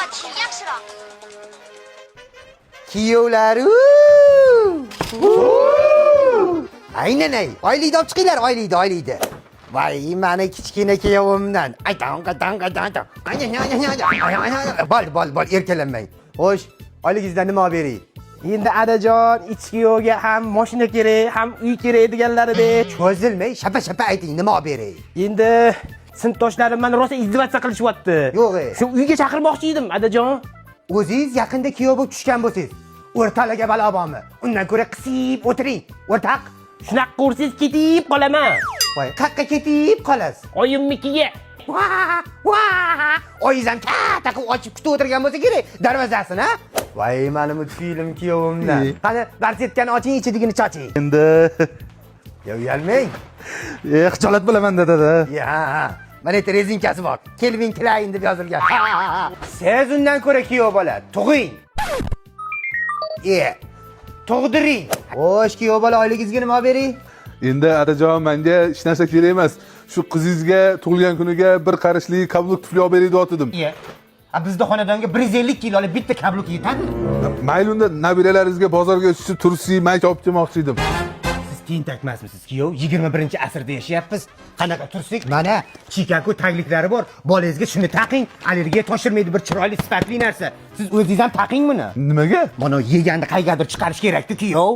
Yotishing yaxshiroq. Kuyovlar, aynan ay, oylikni olib chiqinglar, oylikni, oylikni. Voy, mani kichkina kuyovimdan. Aytan, qaytan, qaytan. Bol, bol, bol, erkalanmang. Xo'sh, oyligingizdan nima olib bering? Endi adajon, ichki yo'lga ham mashina kerak, ham uy kerak deganlaridek. Cho'zilmay, shapa shapa ayting, nima olib beray? Endi sinfdoshlarim mani rosa издеваться qilishyapti. Yo'q, e. Shu uyga chaqirmoqchi edim, adajon. O'zingiz yaqinda kuyov bo'lib tushgan bo'lsangiz, o'rtalaga balo bormi? Undan ko'ra qisib o'tiring, o'rtaq. Shunaqa ko'rsangiz ketib qolaman. Voy, qayerqa ketib qolasiz? Oyimnikiga. Va, va! Oyingiz ham katta qilib ochib kutib o'tirgan bo'lsa kerak darvozasini, a? Voy, mani multfilm kuyovimdan. Qani, барсетка ni oching, ichidagini choching. Endi Ya uyalmang. Xijolat bo'laman, dada. Ya, ha. Mana yerda rezinkasi bor. Kelvin Klein deb yozilgan. Siz undan ko'ra kuyov bola, tug'ing. E, tug'diring. Xo'sh, kuyov bola, oyligingizga nima olib bering? Endi adajon, menga hech narsa kerak emas. Shu qizingizga tug'ilgan kuniga bir qarishli каблук tufli olib bering deyotgandim. Iye. A bizda xonadonga 150 kilolik bitta каблук yetadimi? Mayli, unda nabiralaringizga bozorga tushib tursi mayka olib kelmoqchi edim. Siz tentak emasmisiz, kuyov? 21-asrda yashayapmiz. Qanaqa tursak? Mana Chicago tagliklari bor. Bolangizga shuni taqing, allergiya toshirmaydi, bir chiroyli sifatli narsa. Siz o'zingiz ham taqing buni. Nimaga? Mana yeganda qayergadir chiqarish kerak-ku, kuyov.